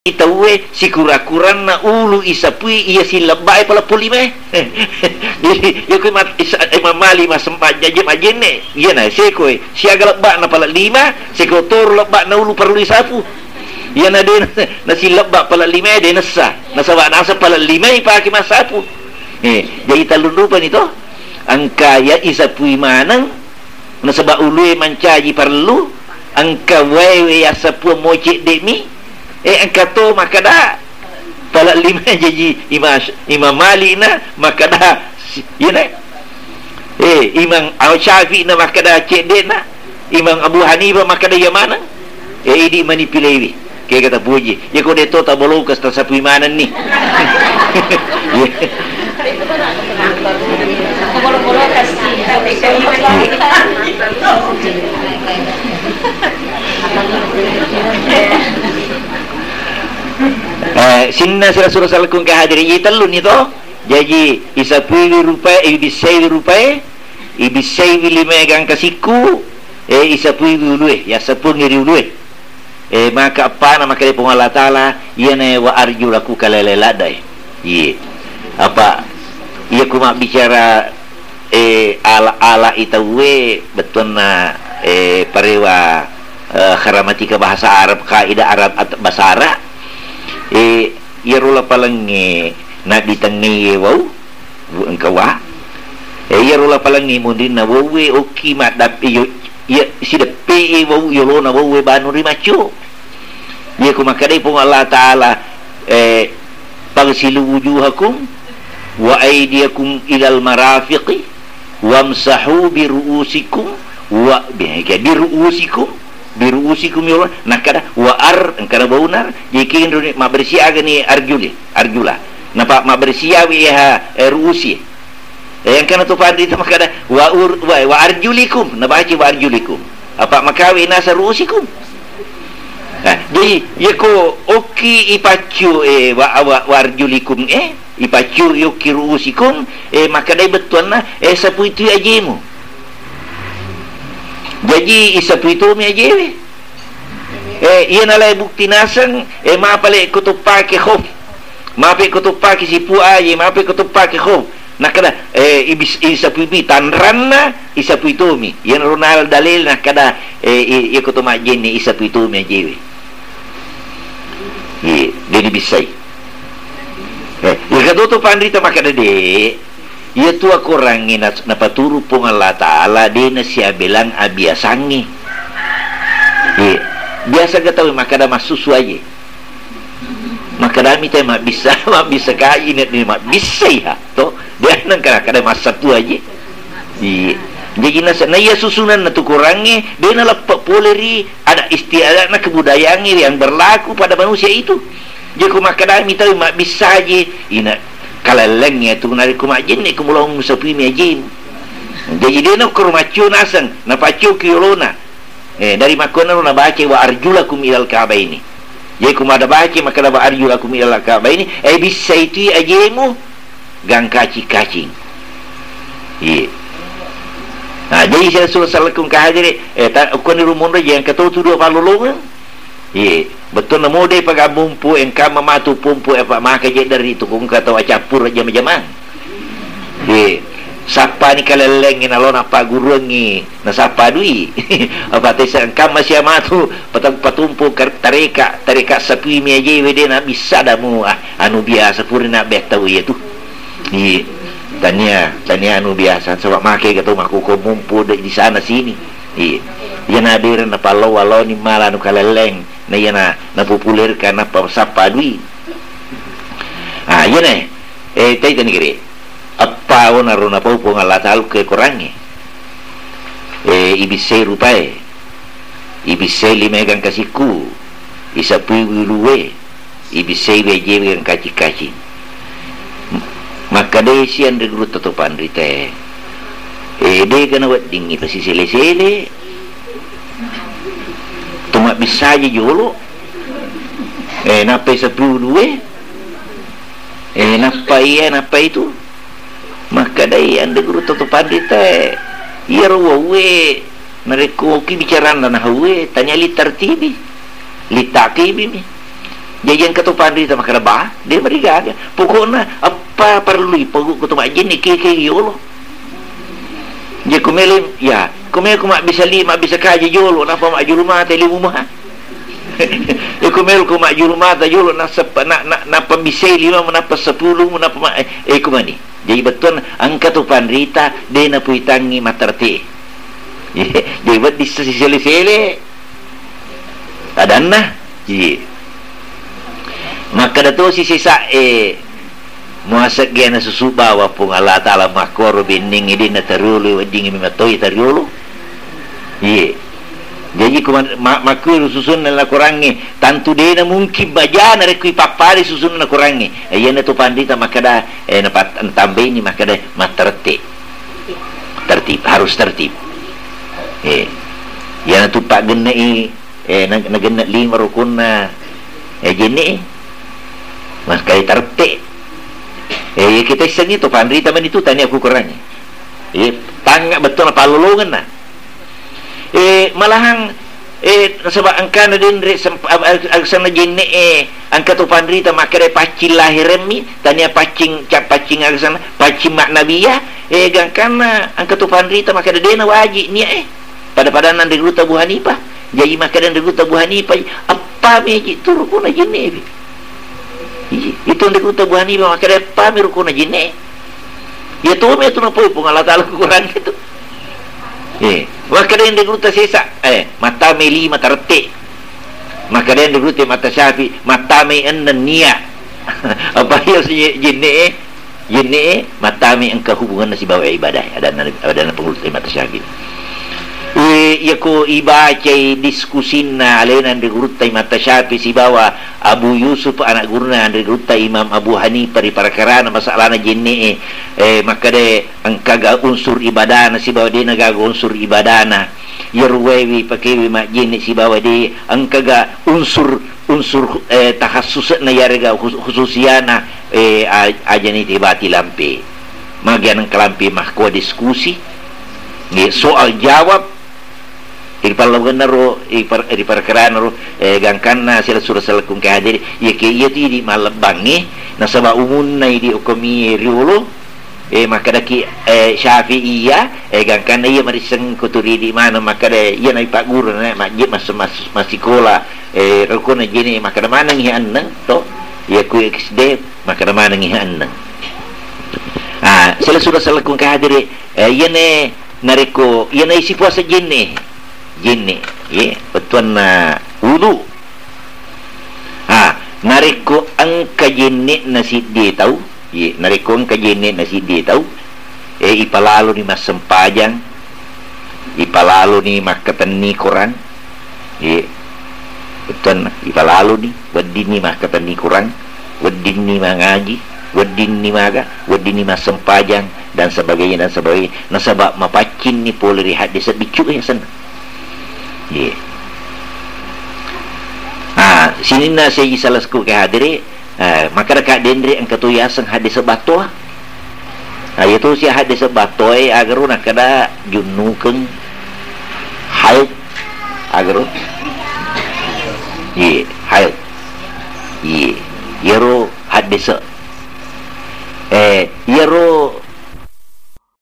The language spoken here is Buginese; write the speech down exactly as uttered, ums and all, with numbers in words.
tauwe sikura-kuranna ulu isapui iya sillebba'e pala pulima e. Jadi, iya ko mat-, isa-, eh, mamali mas-, majjaje majenne, iya na sekoe, siaga lebba'na pala lima, seko toro lebba'na ulu parlu isapu. Iya na de na, na silebba pala lima e de nessa, nasaba nasa pala lima ipake massapu. Eh, jadi tellunrupani to, engka iya isapui maneng, nasaba ulue mancaji parellu, engka waewe yassapuang moi cedde'mi, eh, engka to makkada pala lima jaji Ima-, Imam Malik na makkada si-, iyana, eh, Imam Syafi'i na makkada cedde'na, Imam Abu Hanifah makkada iya maneng, eh, idi mani pilewi. Kega tapuji. Iya ko de to taboloka tasapui manenni. Eh, sinna sira sura salkung ke hadiri i tellu ni to. Jaji isapuiwi rupae, ibissaiwi rupae, ibissaiwi limae gangka sikku, eh, isapuiwi ulue, yassapuangngi ri ulue. Eh, maka appana makkeda Puang Allah Taala, iyana wa arjulaku kalele ladai. Iye. Apa iya ku mabbicara, eh, ala-ala itauwe bettuanna, eh, parewa, eh, gramatika bahasa Arab, kaidah Arab at-, bahasa Arab. Eh, iyaro lapalengnge nadditengngei wau, engka wa. Eh, iyaro lapalengnge munrinna wauwe okki maddap-, iyo, iya sideppe wau yolona wauwe banu ri maccio. Iya ku makkedai Puang Allah Taala, eh, "Faghsilu wujuhakum wa aydiyakum ilal marafiqi wamsahu bi ru'usikum wa bi, bi ru'usikum, bi ru'usikum," ya Allah. Nakkada wa ar-, engkana baunar, jadi kenroni mabbersih agani arjuli, arjula. Napa mabbersih awi ha, eh, ru'usi. Eh, engkana to panrita makkada, "Wa ur-, wa, wa arjulikum," nabaca "wa arjulikum." Apa makawi nasa ru'usikum. Nah, jadi, iya ko okki ipaccu, eh, wa, wa, wa arjulikum, eh, ipaccu yokki ru'usikum, eh, makkadai bettuanna, eh, sapui tui ajemu. Jaji, isapui tomi ajewe. Eh, iya nalai bukti naseng, eh, mapale ko toppake khuf. Mape ko toppake sipu aje, mape ko toppake khuf. Nakkada, eh, ibis-, isapui mi tanranna, isapui tomi. Iyanaro nala dalil nakkada, eh, i-, iya ko to majjenne isapui tomi ajewe. Iye, de nibissai. Eh, iya ka to to panrita makkada de. Iyatu akorangnge na-, napaturu Puang Allah Taala de nasiabelang abiasangnge. Iye. Biasa ga tau makkada massusu aje. Makkadami te mabbissa, mabbissa kaji ne, ne mabbissai ha, to. De nengka kada massatu aje. Iye. Jaji nasa-, na iya susunanna tu korangnge, de naleppe pole ri adat istiadatna kebudayaangnge yang berlaku pada manusia itu. Jadi ko makkadami tau mabbissa aje, ina kalellengnge tu narekko majjenne ko mulawang musapuimi ajemu. Jaji de nakkoro maccio naseng, napaccio ki yolona. Eh, dari makkuannaro nabaca wa arjulakum ilal ka'baini. Jadi ko mada baca makkada wa arjulakum ilal ka'baini, eh, bissai tui ajemu gangkaci-kacing. Iye. Nah, jadi saya suruh salakung kahadire, eh, ta-, koni rumonro je engka to tu dua pallolongeng. Iye, bettuanna mode paga mumpu engka matu pumpu e pa maka je dari tu kungka tau acappur jama-jamang. Iye, sappani kalellengngi nalona pagguruangngi nasappa dui. Apa tesa engka masia matu patang patumpu kar-, tareka, tareka sapui mi ajewe de na bisa damu, ah, anu biasa purina bettau iya tu. Iye. Tania, tania anu biasa, sebab make ga tau makkukko mumpu de di sana sini. Iye. Iyana adereng napallau-allauni mala anu kalelleng, na iyana napopulerkan nappa sappa dui. Ah, iyana, eh, tai tani gere. Appa onaro napau Puang Allah Taala ke korangnge. Eh, ibissai rupae. Ibissai limae gangka sikku. Isapui ulue. Ibissai wejewe engkaci-kaci. Makkedai si anre gurutta to panritae, eh, dega naweddingngi pasisele-sele. To mabbissa aja jolo. Eh, nappai sepuluh due. Eh, nappai iya, nappai itu. Makkedai anre gurutta to panritae, iyaro wauwe narekko ki bicaranna nahauwe, tania littartibi. Littakibimi. Jaji engka to panrita makkeda, "Ba, de marigaga. Pokokna eppa parellui pogukku to majjenne keke yolo." Jaji ko melo, ya, ko melo ko mabbisa li-, mabbisa kaja jolo, nappa majjulu mata limu maha. E ko melo ko majjulu mata jolo, nasappa, na, na, nappa bisai lima, nappa sepuluh, nappa ma-, eh, eh, ko mani. Jaji bettuanna engka to panrita de napuitangngi matarte. Jaji wedding sisele-sele. Adanna, iya. Makkeda tosi sesa'e, muasegge nasusu bawa Puang Allah Ta'ala makkoro benningnge de natariolo, weddingnge memang toi tariolo. Iya. Jaji ko ma-, ma-, makkuro susunna nakorangnge, tantu de namungkin bajana rekko ipappada susunna nakorangnge. Eh, iyana to panrita makkeda, eh, napat-, natambaini makkeda matterette. Tertib, harus tertib. Eh, iyana tu paggenne'i, eh, na-, nagenne lima rukkunna, eh, jenne'e. Makkai tertib. Eh, iya kita issengngi to panrita mani tu tania kukurangngi. Eh, tangnga bettuanna pallolongenna. Eh, malahang, eh, nasaba engkana denre semp-, ag-, ag-, agsanna jenne'e, engka to panrita makkeda paccing lahiremmi, tania paccing, ca-, paccing agsanna, paccing maknabiya, eh, gangkanna engka to panrita makkeda dena wajib nia, eh. Pada-padanna Anre Gurutta Abu Hanifah. Jaji makkeda Anre Gurutta Abu Hanifah, eppa meji tu rukkunna jenne'e. Iya, itu Anre Gurutta Abu Hanifah makkeda eppa mi rukkunna jenne'e. Iya to mi tu napoi Puang Allah Ta'ala kukurangnge tu. Eh, makkeda Anre Gurutta sesa, eh, mattamai lima tarette. Makkeda Anre Gurutta Imam Syafi'i, mattamai enneng nia. Apa iya si jenne'e? Jenne'e mattamai engka hubunganna sibawa ibadah, adanna, adanna Pangulutta Imam Syafi'i. Eh, iya ko ibacai diskusinna alena Anre Gurutta Imam Syafi'i sibawa Abu Yusuf, anak guruna Anre Gurutta Imam Abu Hanifah, ri parakarana masalana jenne'e, eh, makkeda engkaga unsur ibadana sibawa dena gaga unsur ibadana. Iyaro waewi pakewe majjenne sibawa de engkaga unsur, unsur, eh, takhassusna yarega khus-, khususiana, eh, a-, ajani tebati lampe. Magi aneng kalampe mahko diskusi, nge, soal jawab, ri pallaugenna ro, ri par-, ri parkarana ro, eh, gangkanna sila sura salakung kehadiri, iya ke iya tu idi mallebbangnge, nasaba umunna idi okomi riolo, eh, makkedaki, eh, Syafi'iyah, eh, gangkanna iya marisseng ko tu ridi maneng makkeda iya naipagguru na majje mas-, mas-, massikola, eh, rukuna jene makkeda manengngi enneng to, iya ku S D makkeda manengngi enneng. Ah, sila sura salakung kehadiri, eh, iyane Narekko iyana isi puasa jenne, jenne, ye, bettuanna wudu. Ah, narekko engka jenne'na siddie tau, ye, narekko engka jenne'na siddie tau, eh, ipalaloni massempajang, ipalaloni makkatenni Korang, ye, bettuanna, ipalaloni, weddinni makkatenni Korang, weddinni mangaji, weddinni maga, weddinni massempajang, dan sebagainya, dan sebagainya. Nasaba mapaccinni pole ri haddese biccu e asenna. Ye. Ah, sininna seji salasku ke hadere, eh, makkeda ka denre engka to yaseng haddese battoa. Ah, iya tosi haddese battoa e, agaro nakkeda junnukeng haid, agaro. Ye, haid. Ye, iyaro haddese. Eh, iyaro